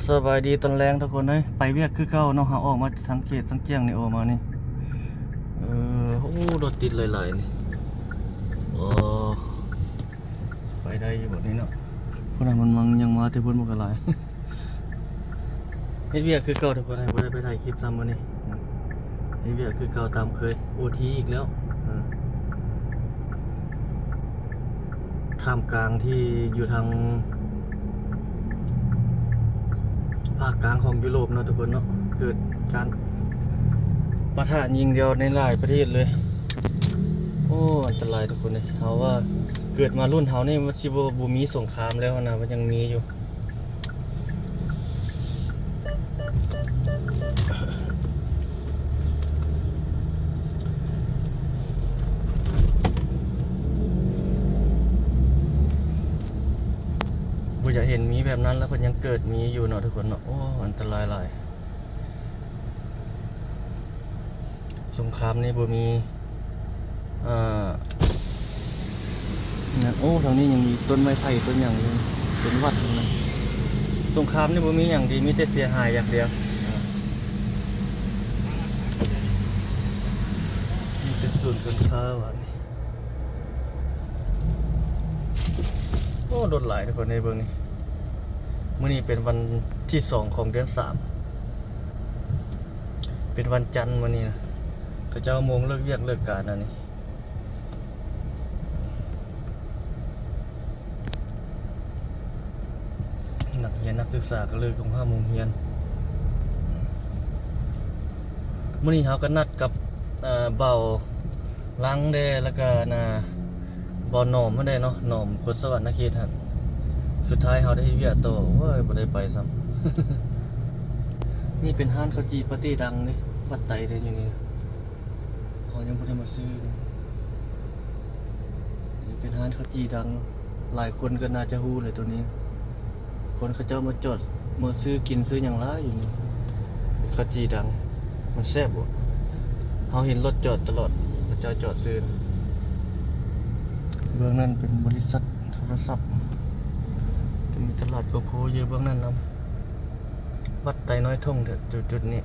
ສະບາຍດີຕອນແລງທຸກຄົນເອີຍ ໄປວຽກຄືເກົ່າເນາະ. ເຮົາອອກມາທາງເຂດຊຽງຈຽງນີ້ ອອກມານີ້ ເອີ ໂອ້ ລົດຕິດຫຼາຍໆນີ້. ໂອ້ ໄປໄດ້ຢູ່ບໍ່ນີ້ເນາະ? ຜູ້ໃດມັນມັງຍັງມາແຕ່ພຸ້ນບໍ່ກະຫຼາຍ. ເຮັດວຽກຄືເກົ່າທຸກຄົນເອີຍ ບໍ່ໄດ້ໄປຖ່າຍຄລິບຊ້ຳມື້ນີ້. ເຮັດວຽກຄືເກົ່າຕາມເຄີຍ ໂອທີອີກແລ້ວ. ເອີ ທ່າມກາງທີ່ຢູ່ທາງພາກກາງຂອງຢູໂຣບເນາະທຸກຄົນເນາະ ເກີດການປະທະຍິງດຽວໃນຫຼາຍປະເທດເລີຍ. ໂອ້ ອັນຕະລາຍທຸກຄົນເອີຍ. ເຮົາວ່າເກີດມາລຸ້ນເຮົານີ້ມັນຊິບໍ່ ບໍ່ມີສົງຄາມແລ້ວນະ ມັນຍັງມີຢູ່. ບໍ່ຢາກເຫັນມີແບບນັ້ນ ແລ້ວເພິ່ນຍັງເກີດມີຢູ່ເນາະທຸກຄົນເນາະ. ໂອ້ ອັນຕະລາຍຫຼາຍ. ສົງຄາມນີ້ບໍ່ມີ ເອີ ໂອ້ ທາງນີ້ຍັງມີຕົ້ນໄມ້ໄຜ່ຕົ້ນຫຍັງຢູ່ ເປັນວັດຢູ່ນະ. ສົງຄາມນີ້ບໍ່ມີຫຍັງດີ ມີແຕ່ເສຍຫາຍຢ່າງດຽວ. ນີ້ເປັນສູນການຄ້າວັດນີ້. ໂອ້ ລົດຫຼາຍທຸກຄົນເອີຍ ເບິ່ງນີ້. ມື້ນີ້ເປັນວັນທີສອງຂອງເດືອນສາມ ເປັນວັນຈັນມື້ນີ້ນະ. ເຂົາເຈົ້າໂມງເລີກວຽກເລີກການແລ້ວນີ້. ນັກຮຽນນັກສຶກສາກໍເລີກໂຮງຮ່ຳໂຮງຮຽນ. ມື້ນີ້ເຮົາກໍນັດກັບ ເອີ ບ່າວລັງແດ່ ແລ້ວກໍ ອັນນ່າ ບ່າວໜອມຫັ້ນແດ່ເນາະ ໜອມຄົນສະຫວັນນະເຂດຫັ້ນ. ສຸດທ້າຍເຮົາໄດ້ເຮັດວຽກຕໍ່ ໂອ້ຍ ບໍ່ໄດ້ໄປຊ້ຳ. ນີ້ເປັນຮ້ານເຂົ້າຈີ່ປາເຕ້ດັງເດ້ ວັດໄຕເດ້ຢູ່ນີ້ນະ. ເຮົາຍັງບໍ່ໄດ້ມາຊື້ເລີຍ. ນີ້ເປັນຮ້ານເຂົ້າຈີ່ດັງ ຫຼາຍຄົນກໍໜ້າຈະຮູ້ແຫຼະໂຕນີ້. ຄົນເຂົາເຈົ້າມາຈອດ ມາຊື້ກິນຊື້ຫຍັງຫຼາຍຢູ່ນີ້. ເປັນເຂົ້າຈີ່ດັງ ມັນແຊບບໍ່? ເຮົາເຫັນລົດຈອດຕະຫຼອດ ເຂົາເຈົ້າຈອດຊື້. ເບື້ອງນັ້ນເປັນບໍລິສັດໂທລະສັບ ກໍມີຕະຫຼາດໂກໂພຢູ່ເບື້ອງນັ້ນນຳ. ວັດໄຕນ້ອຍທົ່ງ ເດີ ຈຸດໆນີ້.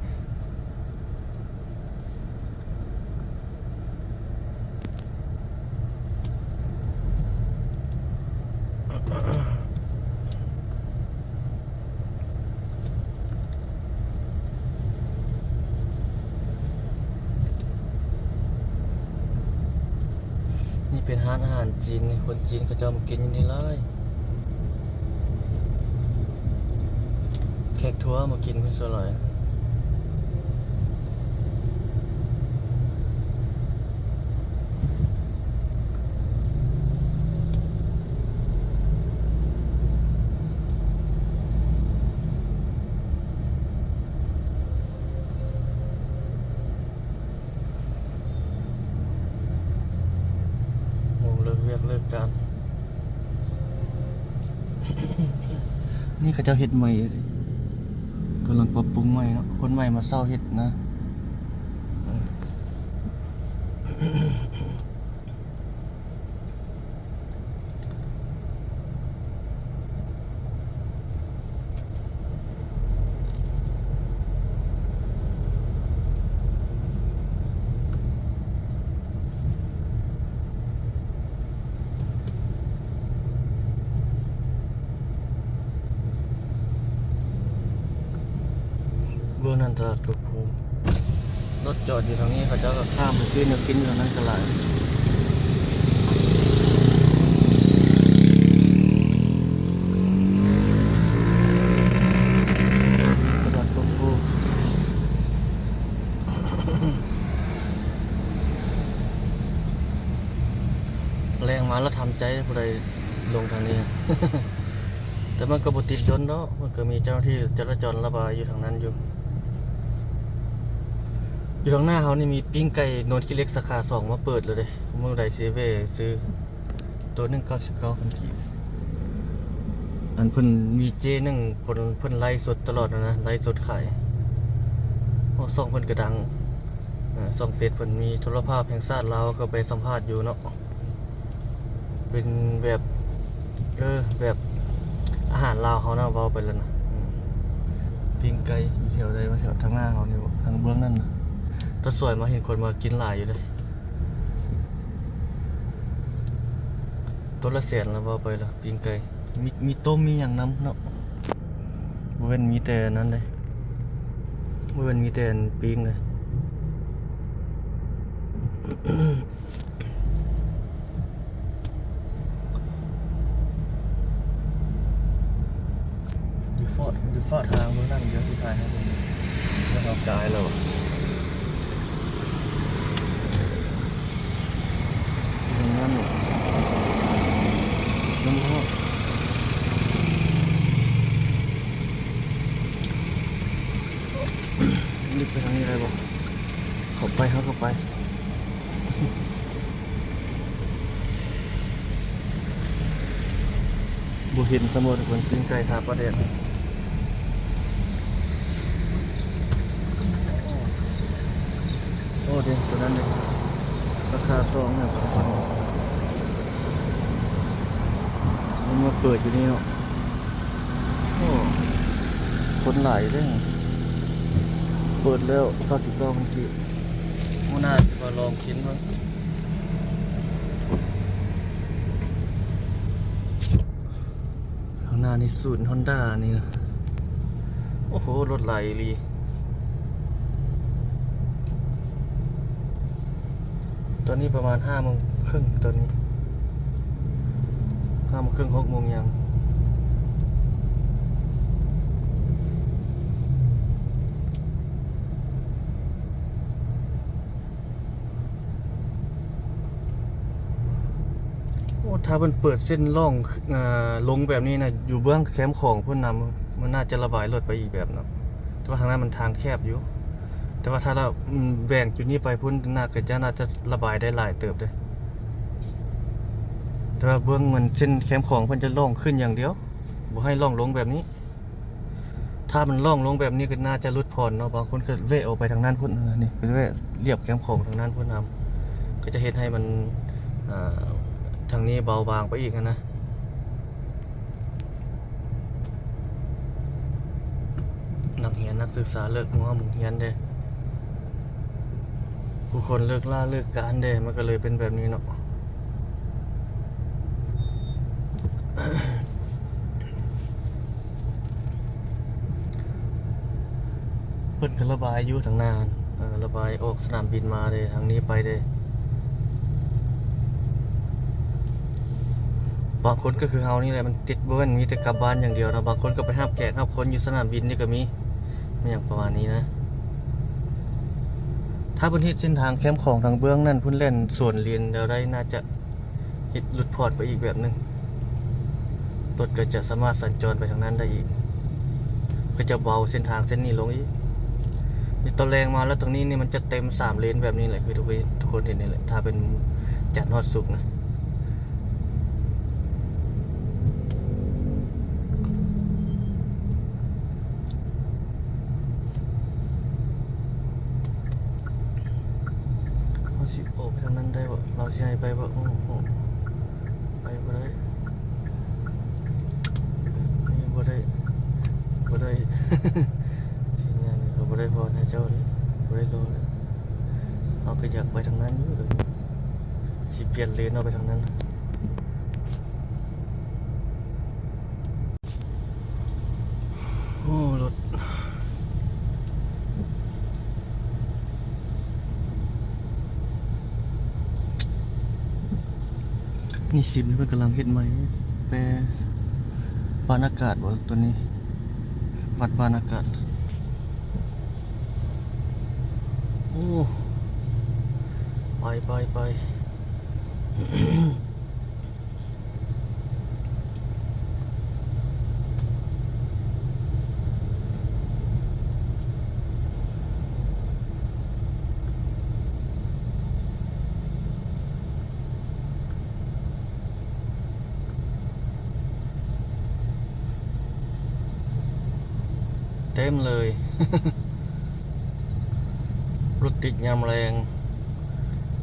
ນີ້ເປັນຮ້ານອາຫານຈີນ ຄົນຈີນເຂົາເຈົ້າມາກິນຢູ່ນີ້ຫຼາຍ. ແຂກທົວມາກິນເປັນສ່ວນຫຼາຍ. ໂອ້ ເລີກວຽກເລີກການ. ນີ້ເຂົາເຈົ້າເຮັດໃໝ່ ກຳລັງປັບປຸງໃໝ່ເນາະ ຄົນໃໝ່ມາເຊົ່າເຮັດນະ. ເບື້ອງນັ້ນຕະຫຼາດກົກພູ ລົດຈອດຢູ່ທາງນີ້ ເຂົາເຈົ້າກໍຂ້າມໄປຊື້ແນວກິນຢູ່ທາງນັ້ນກໍຫຼາຍ. ຕະຫຼາດກົກພູ ແລງມາແລ້ວທຳໃຈ ຜູ້ໃດລົງທາງນີ້. ແຕ່ມັນກໍບໍ່ຕິດດົນດອກ ມັນກໍມີເຈົ້າໜ້າທີ່ຈະລາຈອນລະບາຍຢູ່ທາງນັ້ນຢູ່. ຢູ່ທາງໜ້າເຮົານີ້ມີປີ້ງໄກ່ນວນຂີ້ເຫຼັກສາຂາສອງມາເປີດແລ້ວເດ້ ມື້ໃດຊິແວ່ຊື້ ໂຕໜຶ່ງເກົ້າສິບເກົ້າພັນກີບ. ອັນເພິ່ນມີເຈ້ໜຶ່ງຄົນ ເພິ່ນໄລຟ໌ສົດຕະຫຼອດນະ ໄລຟ໌ສົດຂາຍ. ໂອ້ ຊ່ອງເພິ່ນກໍດັງ ເອີ ຊ່ອງເຟສເພິ່ນມີ ໂທລະພາບແຫ່ງຊາດລາວ ກໍໄປສຳພາດຢູ່ເນາະ. ເປັນແບບ ເອີ ແບບອາຫານລາວເຮົານະ ເວົ້າໄປແລ້ວນະ ອືມ ປີ້ງໄກ່ຢູ່ແຖວໃດວະ? ແຖວທາງໜ້າເຮົານີ້ບໍ່? ທາງເບື້ອງນັ້ນນະ. ຕອນສວຍມາເຫັນຄົນມາກິນຫຼາຍຢູ່ເດ້. ໂຕລະແສນລະ ເວົ້າໄປລະ ປີ້ງໄກ່. ມີ ມີຕົ້ມ ມີຫຍັງນຳເນາະ. ບໍ່ແມ່ນມີແຕ່ອັນນັ້ນເດ້. ບໍ່ແມ່ນມີແຕ່ອັນປີ້ງເດ້. ຢູ່ເຝາະ ຢູ່ເຝາະທາງເບິ່ງນັ້ນ ດຽວຊິຖ່າຍໃຫ້ເບິ່ງ. ແລ້ວເຮົາກາຍແລ້ວ ເບິ່ງນັ້ນ ມັນເນາະ. ມັນໄປທາງນີ້ໄດ້ບໍ່? ເຂົ້າໄປ ເຮົາເຂົ້າໄປ. ບໍ່ເຫັນສຳຫຼວດເພິ່ນປີ້ງໄກ່ທາປາແດກ. ໂອ້ ເດ້ ຕົວນັ້ນເດ້ ສາຂາສອງເນາະ. ມັນມາເປີດຢູ່ນີ້ເນາະ. ໂອ້ ຄົນຫຼາຍເດ້. ເປີດແລ້ວເກົ້າສິບເກົ້າພັນກີບ. ມື້ໜ້າຊິມາລອງກິນເບິ່ງ. ຂ້າງໜ້ານີ້ສູນຮອນດ້ານີ້ນະ. ໂອ້ໂຫ ລົດຫຼາຍອີ່ຫຼີ. ຕອນນີ້ປະມານຫ້າໂມງເຄິ່ງ ຕອນນີ້ຫ້າໂມງເຄິ່ງ ຫົກໂມງຫຍັງ. ໂອ້ ຖ້າເພິ່ນເປີດເສັ້ນລ່ອງ ເອີ ລົງແບບນີ້ນະ ຢູ່ເບື້ອງແຄມຂອງພຸ້ນນະ ມັນໜ້າຈະລະບາຍລົດໄປອີກແບບເນາະ. ແຕ່ວ່າທາງນັ້ນມັນທາງແຄບຢູ່. ແຕ່ວ່າຖ້າລະ ອືມ ແຫວ່ງຈຸດນີ້ໄປພຸ້ນ ໜ້າ ກໍຈະ ໜ້າຈະລະບາຍໄດ້ຫຼາຍເຕີບເດ້. ແຕ່ວ່າເບິ່ງມັນເສັ້ນແຄມຂອງເພິ່ນຈະລ່ອງຂຶ້ນຢ່າງດຽວ ບໍ່ໃຫ້ລ່ອງລົງແບບນີ້. ຖ້າມັນລ່ອງລົງແບບນີ້ກໍໜ້າຈະຫຼຸດຜ່ອນເນາະ. ບາງຄົນກໍແວະອອກໄປທາງນັ້ນພຸ້ນ ນີ້ໄປແວະລຽບແຄມຂອງທາງນັ້ນພຸ້ນນຳ ກໍຈະເຮັດໃຫ້ມັນ ເອີ ທາງນີ້ເບົາບາງໄປອີກຫັ້ນນະ. ນັກຮຽນນັກສຶກສາເລີກໂຮງຮຽນເດ້ ຜູ້ຄົນເລີກລາເລີກການເດ້ ມັນກໍເລີຍເປັນແບບນີ້ເນາະ. ເພິ່ນກໍລະບາຍຢູ່ທາງໜ້າ ເອີ ລະບາຍອອກສະໜາມບິນມາເດ້ ທາງນີ້ໄປເດ້. ບາງຄົນກໍຄືເຮົານີ້ແຫຼະ ມັນຕິດ ບໍ່ແມ່ນມີແຕ່ກັບບ້ານຢ່າງດຽວນະ. ບາງຄົນກໍໄປຮັບແຂກຮັບຄົນຢູ່ສະໜາມບິນນີ້ກໍມີ ແມ່ນຫຍັງປະມານນີ້ນະ. ຖ້າເພິ່ນເຮັດເສັ້ນທາງແຄມຂອງທາງເບື້ອງນັ້ນພຸ້ນ ແລ່ນສວນເລນແລ້ວໄດ້ ໜ້າຈະເຮັດຫຼຸດຜ່ອນໄປອີກແບບໜຶ່ງ ລົດກໍຈະສາມາດສັນຈອນໄປທາງນັ້ນໄດ້ອີກ ກໍຈະເບົາເສັ້ນທາງເສັ້ນນີ້ລົງອີກ. ນີ້ຕອນແລງມາແລ້ວ ຕົງນີ້ນີ້ມັນຈະເຕັມສາມເລນແບບນີ້ແຫຼະ ຄືທຸກຄົນ ທຸກຄົນເຫັນນີ້ແຫຼະ ຖ້າເປັນຈັນທ໌ຮອດສຸກນະ. ເຮົາຊິອອກໄປທາງນັ້ນໄດ້ບໍ່? ລາວຊິໃຫ້ໄປບໍ່? ໂອ້ໂຫ ໄປບໍ່ໄດ້ ນີ້ບໍ່ໄດ້ ບໍ່ໄດ້ ຊິຍ່າງກໍບໍ່ໄດ້ພອນໃຫ້ເຈົ້າເດ້ ບໍ່ໄດ້ໂລເດ້. ເຮົາກໍຢາກໄປທາງນັ້ນຢູ່ ດຽວນີ້ຊິປ່ຽນເລນອອກໄປທາງນັ້ນ. ໂອ້ ລົດ ນີ້ ຊິມນີ້ເພິ່ນກຳລັງເຮັດໃໝ່ ແປບ້ານອາກາດບໍ່ ຕົວນີ້ ວັດບ້ານອາກາດ. ໂອ້ ໄປ ໄປ ໄປ. ເຕັມເລີຍ ລົດຕິດຍາມແລງ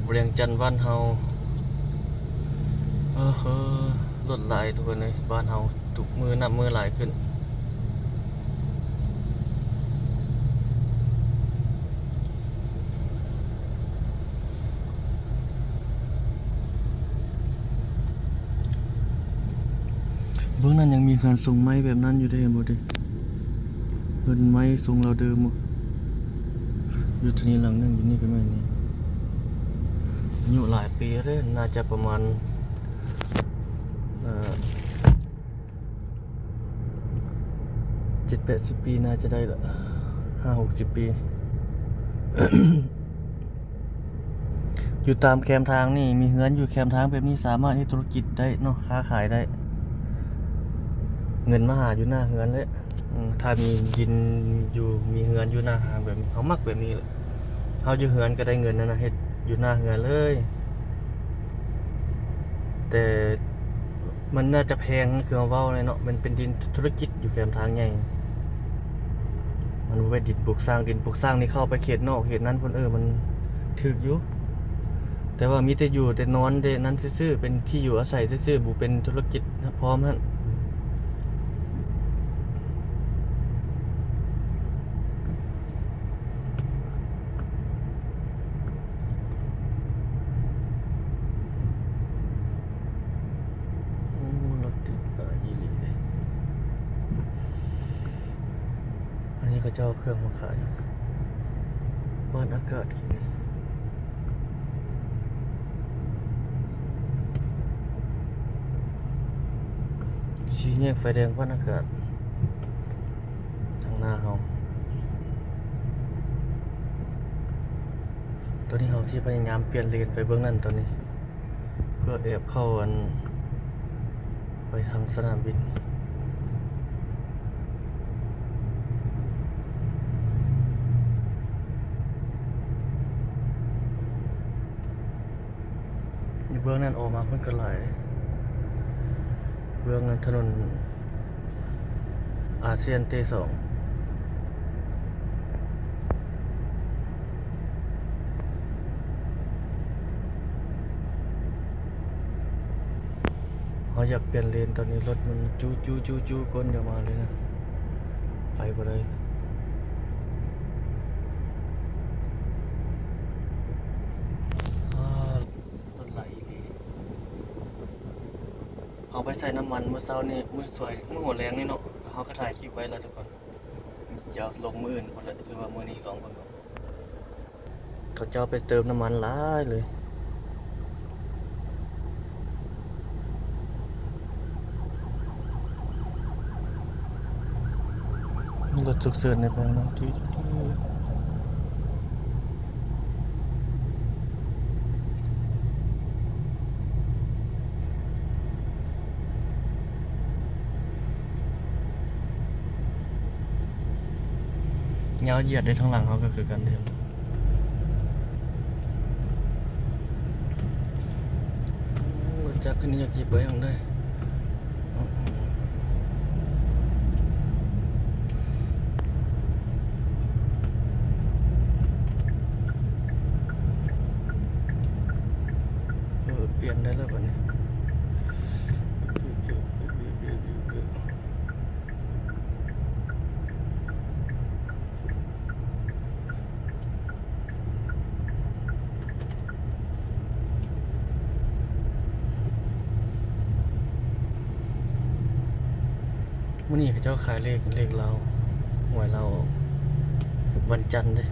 ວຽງຈັນບ້ານເຮົາ ເອີ ລົດຫຼາຍທຸກຄົນເອີຍ ບ້ານເຮົາທຸກມື້ນັບມື້ຫຼາຍຂຶ້ນ. ເບື້ອງນັ້ນຍັງມີເຮືອນຊົງໄມ້ແບບນັ້ນຢູ່ເດ້ ເຫັນບໍ່ເດ້? ເຮືອນໄມ້ຊົງລາວເດີມ ຢູ່ທີ່ນີ້ຫຼັງໜຶ່ງ ຢູ່ນີ້ກໍແມ່ນນີ້ ອາຍຸຫຼາຍປີແລ້ວເດ້ ໜ້າຈະປະມານ ເອີ ເຈັດແປດສິບປີ ໜ້າຈະໄດ້ລະ ຫ້າຫົກສິບປີ. ຢູ່ຕາມແຄມທາງນີ້ ມີເຮືອນຢູ່ແຄມທາງແບບນີ້ ສາມາດເຮັດທຸລະກິດໄດ້ເນາະ ຄ້າຂາຍໄດ້ ເງິນມາຫາຢູ່ໜ້າເຮືອນເລີຍ. ອືມ ຖ້າມີດິນຢູ່ ມີເຮືອນຢູ່ໜ້າຫ້າງແບບນີ້ ເຮົາມັກແບບນີ້ແຫຼະ ເຮົາຢູ່ເຮືອນກໍໄດ້ເງິນນະ ເຮັດຢູ່ໜ້າເຮືອນເລີຍ. ແຕ່ມັນໜ້າຈະແພງ ຄືເຮົາເວົ້າແຫຼະເນາະ ມັນເປັນດິນທຸລະກິດຢູ່ແຄມທາງໃຫຍ່ ມັນບໍ່ແມ່ນດິນປຸກສ້າງ. ດິນປຸກສ້າງນີ້ເຂົ້າໄປເຂດນອກເຂດນັ້ນພຸ້ນ ເອີ ມັນຖືກຢູ່ ແຕ່ວ່າມີແຕ່ຢູ່ແຕ່ນອນແຕ່ນັ້ນຊື່ໆ ເປັນທີ່ຢູ່ອາໄສຊື່ໆ ບໍ່ເປັນທຸລະກິດພ້ອມຫັ້ນ. ໂອ້ ລົດຕິດຫຼາຍອີ່ຫຼີເດ. ອັນນີ້ເຂົາເຈົ້າເອົາເຄື່ອງມາຂາຍ ບ້ານອາກາດ ສີ່ແຍກໄຟແດງບ້ານອາກາດ ທາງໜ້າເຮົາ. ຕອນນີ້ເຮົາຊິພະຍາຍາມປ່ຽນເລນໄປເບື້ອງນັ້ນຕອນນີ້ ເພື່ອແອບເຂົ້າອັນ ໄປທາງສະໜາມບິນ. ຢູ່ເບື້ອງນັ້ນອອກມາເພິ່ນກໍຫຼາຍເດ້ ເບື້ອງຖະໜົນອາຊຽນເຕສອງ. ເຮົາຢາກປ່ຽນເລນ ຕອນນີ້ລົດມັນຈູໆໆໆ ກົ້ນຢາກມາເລີຍນະ ໄປບໍ່ໄດ້. ອາ ລົດຫຼາຍອີ່ຫຼີ. ເຮົາໄປໃສ່ນ້ຳມັນມື້ເຊົ້ານີ້ ມື້ສວຍ ມື້ຫົວແລງນີ້ເນາະ ເຮົາກໍຖ່າຍຄລິບໄວ້ແລ້ວທຸກຄົນ. ຈະລົງມື້ອື່ນພຸ້ນແຫຼະ ຫຼືວ່າມື້ນີ້ລອງເບິ່ງເນາະ. ເຂົາເຈົ້າໄປເຕີມນ້ຳມັນຫຼາຍເລີຍ. ມີລົດສຸກເສີນໃນເບື້ອງນັ້ນ ຍາວຢຽດເດ້. ທາງຫຼັງເຮົາກໍຄືກັນເດ້. ໂອ້ ຈັກຄັນນີ້ຢາກຊິໄປທາງໃດ. ເອີ ປ່ຽນໄດ້ແລ້ວບັດນີ້. ມື້ນີ້ເຂົາເຈົ້າຂາຍເລກ ເລກລາວ ຫວຍລາວອອກວັນຈັນເດ້.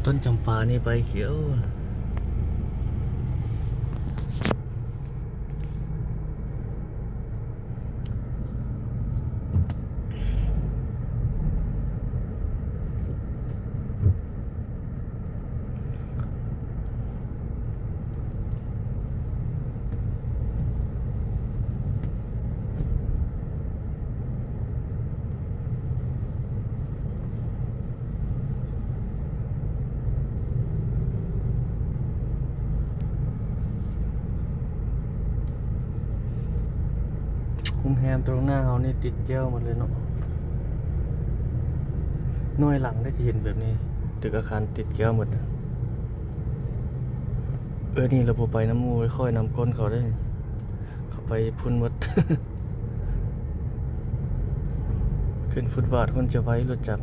ຕົ້ນຈຳປານີ້ໃບຂຽວ. ໂຮງແຮມຕົງໜ້າເຮົານີ້ຕິດແກ້ວໝົດເລີຍເນາະ. ໜ່ວຍຫຼັງໄດ້ທີ່ເຫັນແບບນີ້ ຕຶກອາຄານຕິດແກ້ວໝົດ. ເອີ ນີ້ລະບໍ່ໄປນຳໝູ່ ຄ່ອຍນຳກົ້ນເຂົາເດ້. ເຂົາ ໄປພຸ້ນໝົດ. ຂຶ້ນຟຸດບາດພຸ້ນຈະໄວ ລົດຈັກ. ນ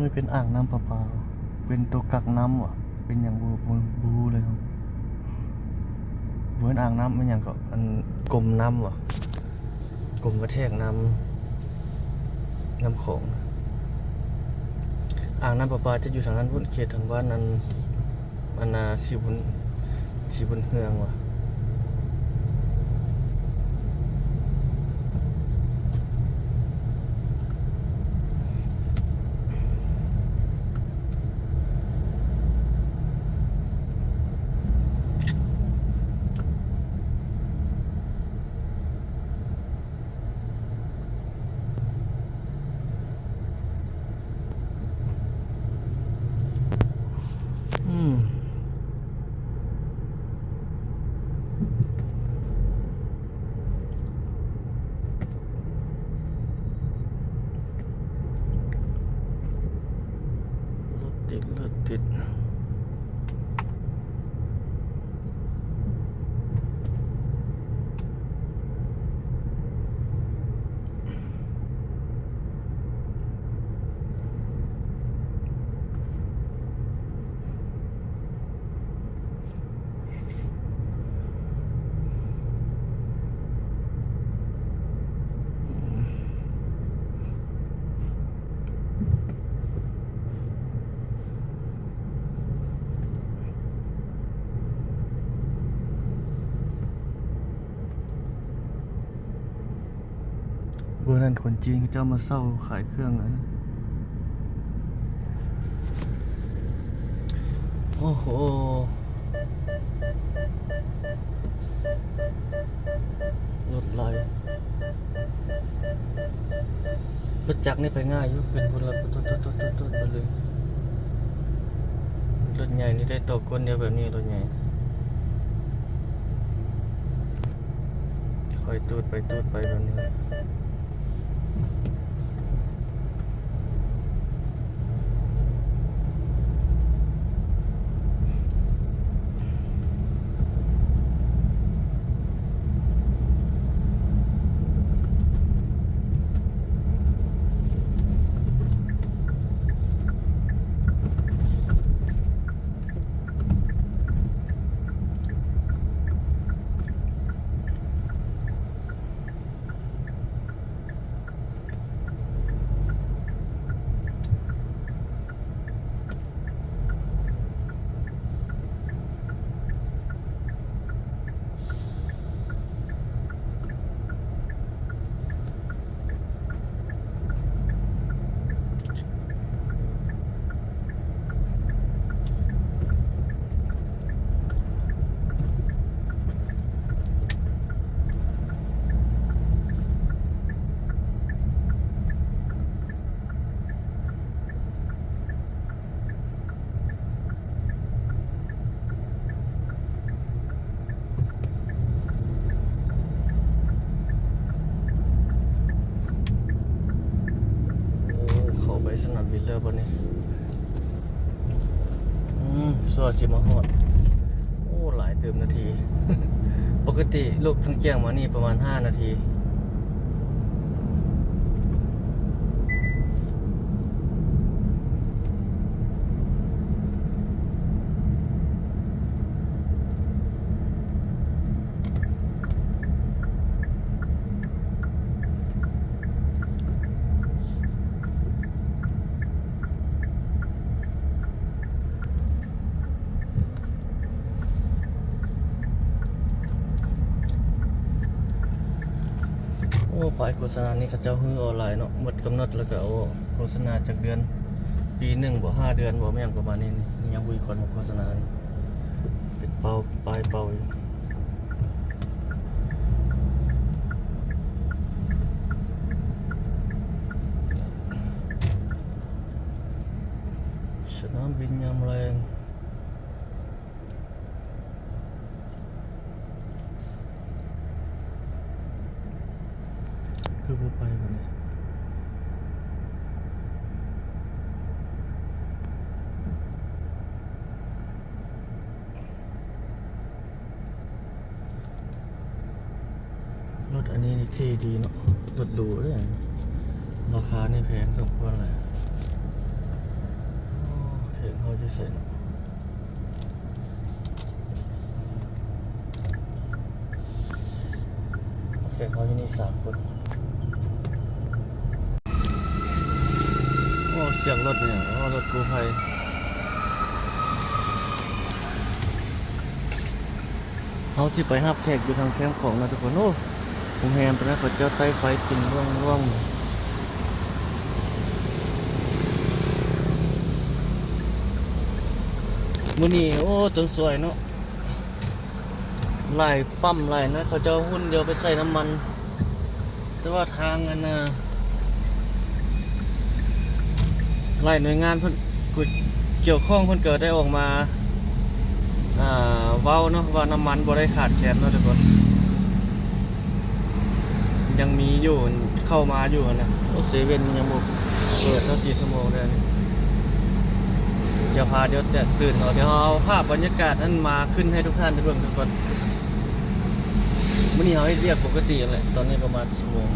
ີ້ເປັນອ່າງນ້ຳປະປາ ເປັນໂຕກັກນ້ຳຫວາ ເປັນຫຍັງບໍ່ ບໍ່ ບໍ່ຮູ້ເລີຍ. ບໍ່ແມ່ນອ່າງນ້ຳ ແມ່ນຫຍັງເກາະ ອັນກົມນ້ຳຫວາ ກົມກະແທກນ້ຳ ນ້ຳຂອງ. ອ່າງນ້ຳປະປາຈະຢູ່ທາງນັ້ນພຸ້ນ ເຂດທາງບ້ານນັ້ນ ອັນນ່າ ສີບຸນ ສີບຸນເຮືອງຫວາ. ອືມ ລົດຕິດ ລົດຕິດ. ເບິ່ງນັ້ນ ຄົນຈີນເຂົາເຈົ້າມາເຊົ່າຂາຍເຄື່ອງນັ້ນ. ໂອ້ໂຫ ລົດຫຼາຍ. ລົດຈັກນີ້ໄປງ່າຍຢູ່ ຂຶ້ນພຸ້ນລະ ໂຕດໆໆໆໄປເລີຍ. ລົດໃຫຍ່ນີ້ໄດ້ຕໍ່ກົ້ນດຽວແບບນີ້ ລົດໃຫຍ່ ຄ່ອຍຕູດໄປຕູດໄປແບບນີ້. ໂອ້ ເຂົ້າໄປສະໜາມບິນແລ້ວບັດນີ້. ອືມ ຊົ່ວຊິມາຮອດ. ໂອ້ ຫຼາຍເຕີບນາທີ. ປົກກະຕິລຸກທາງຈຽງມານີ້ປະມານຫ້ານາທີ. ໂອ້ ປ້າຍໂຄສະນານີ້ເຂົາເຈົ້າຮື້ອອກຫຼາຍເນາະ ໝົດກຳນົດແລ້ວກໍເອົາໂຄສະນາຈັກເດືອນ ປີໜຶ່ງບໍ ຫ້າເດືອນບໍ ແມ່ນຫຍັງປະມານນີ້ ຍັງບໍ່ມີຄົນມາໂຄສະນານີ້ ເປັນເປົ່າ ປ້າຍເປົ່າຢູ່. ສະໜາມບິນຍາມແລງ. ໂ ທີ່ດີເນາະ ລົດຫຼູເດ້ ລາຄານີ້ແພງສົມຄວນແຫຼະ. ໂອ້ ແຂກເຮົາຢູ່ໃສເນາະ? ແຂກເຮົາຢູ່ນີ້ສາມຄົນ. ໂອ້ ສຽງລົດຫຍັງ? ໂອ້ ລົດກູ້ໄພ. ເຮົາຊິໄປຮັບແຂກຢູ່ທາງແຄມຂອງນະທຸກຄົນ. ໂອ້ ໂຮງແຮມຕົວນັ້ນເຂົາເຈົ້າໄຕ້ໄຟຕິ່ງລວງໆ. ມື້ນີ້ ໂອ້ ຈົນສວຍເນາະ. ຫຼາຍປ້ຳຫຼາຍນະ ເຂົາເຈົ້າຮຸ່ນດຽວໄປໃສ່ນ້ຳມັນ. ແຕ່ວ່າທາງອັນນ່າ ຫຼາຍໜ່ວຍງານເພິ່ນ ກ່ຽວຂ້ອງເພິ່ນກໍໄດ້ອອກມາ ອ່າ ເວົ້າເນາະ ວ່ານ້ຳມັນບໍ່ໄດ້ຂາດແຄນເນາະທຸກຄົນ ຍັງມີຢູ່ ເຂົ້າມາຢູ່ຫັ້ນນະ. ໂອ້ ເຊເວັ່ນຍັງບໍ່ເປີດຊາວສີ່ຊົ່ວໂມງເລີຍ. ຈະພາ ດຽວແຕກຕື່ນເນາະ ດຽວເຮົາເອົາພາບບັນຍາກາດນັ້ນມາຂຶ້ນໃຫ້ທຸກທ່ານໄດ້ເບິ່ງກັນກ່ອນ. ມື້ນີ້ເຮົາເຮັດວຽກປົກກະຕິຫັ້ນແຫຼະ ຕອນນີ້ປະມານສິບໂມງ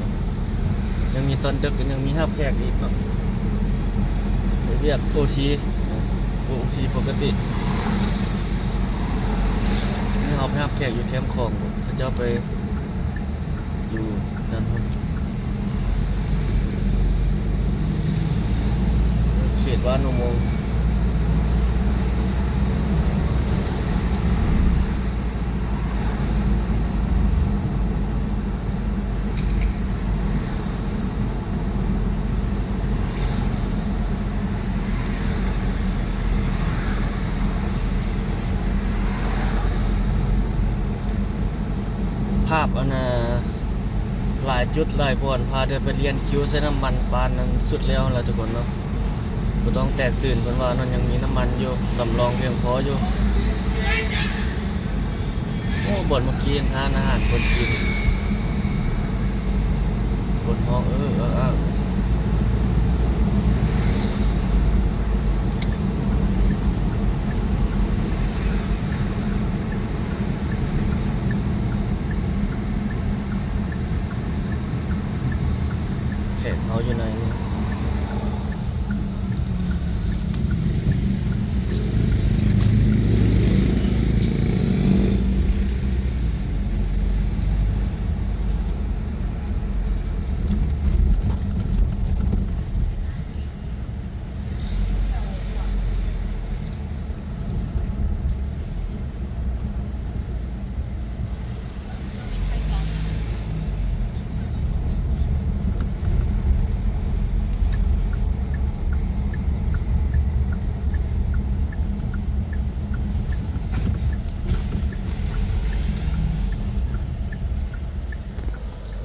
ຍັງມີຕອນດຶກ ຍັງມີຮັບແຂກອີກເນາະ ເຮັດວຽກໂອທີ ໂອທີປົກກະຕິ. ນີ້ເຮົາໄປຮັບແຂກຢູ່ແຄມຂອງ ເຂົາເຈົ້າໄປຢູ່ນັ້ນພຸ້ນ ເຂດບ້ານອຸໂມງ. ພາບອັນນ່າ ຫຼາຍຈຸດຫຼາຍບ່ອນ ພາເດີນໄປລຽນຄິວໃສ່ນ້ຳມັນປານນັ້ນ ສຸດແລ້ວລະທຸກຄົນເນາະ. ບໍ່ຕ້ອງແຕກຕື່ນ ເພິ່ນວ່ານັ້ນ ຍັງມີນ້ຳມັນຢູ່ ສຳລອງພຽງພໍຢູ່. ໂອ້ ບ່ອນເມື່ອກີ້ຮ້ານອາຫານຄົນຈີນ ຄົນຮ້ອງເອີອອາ. ແຂກເຮົາຢູ່ໃນນີ້.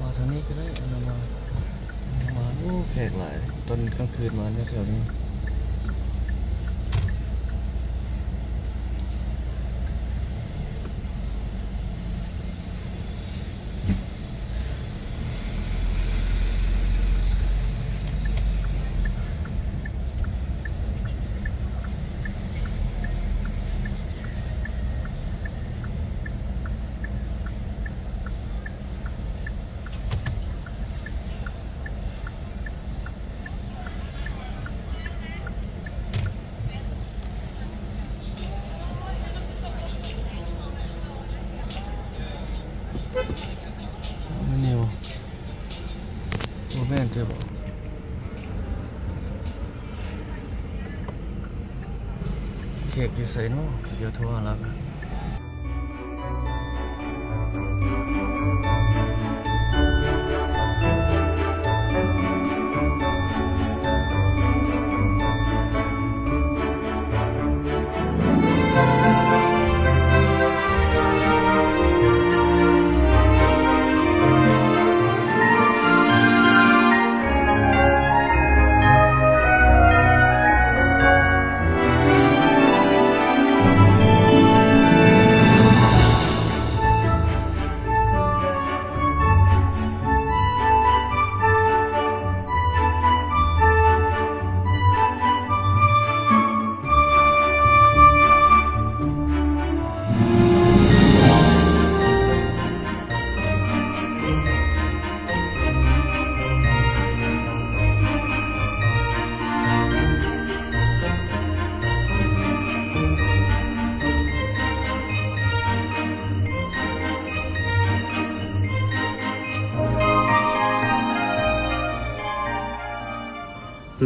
ມາທາງນີ້ກໍໄດ້ ອັນນັ້ນມາ ມາ ໂອ້ ແຂກຫຼາຍ ຕອນກາງຄືນມາແຖວໆນີ້. ນີ້ບໍ່? ບໍ່ແມ່ນແທ້ບໍ່? ເຂກຢູ່ໃສເນາະ? ດຽວໂທຫາລາວກ່ອນ.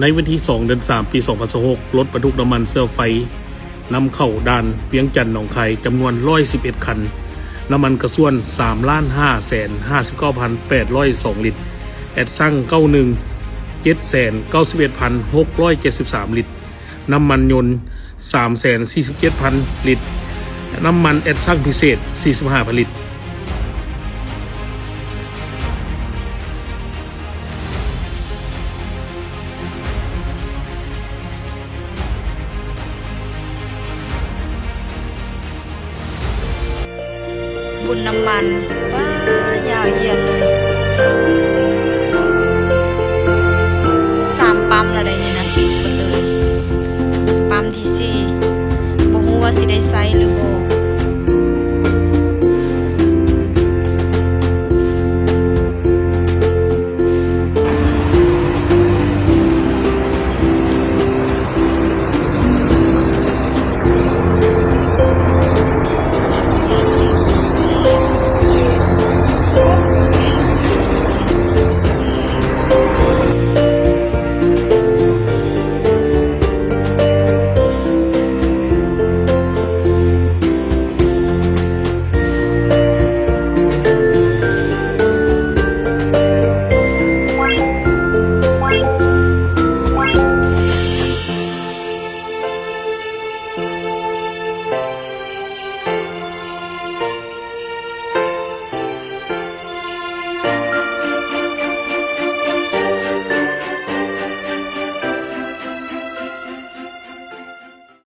ໃນວັນທີສອງ ເດືອນສາມ ປີສອງພັນຊາວຫົກ ລົດບັນທຸກນ້ຳມັນເຊື້ອໄຟນຳເຂົ້າດ່ານວຽງຈັນ ໜອງຄາຍ ຈຳນວນຮ້ອຍສິບເອັດຄັນ, ນ້ຳມັນກະຊວນສາມລ້ານຫ້າແສນຫ້າສິບເກົ້າພັນແປດຮ້ອຍສອງລິດ, ແອັດຊັງເກົ້າໜຶ່ງ ເຈັດແສນເກົ້າສິບເອັດພັນຫົກຮ້ອຍເຈັດສິບສາມລິດ, ນ້ຳມັນຍົນສາມແສນສີ່ສິບເຈັດພັນລິດ, ນ້ຳມັນແອັດຊັງພິເສດສີ່ສິບຫ້າພັນລິດ. ບຸນນ້ຳມັນ ປ້າ ຍາວຢຽດ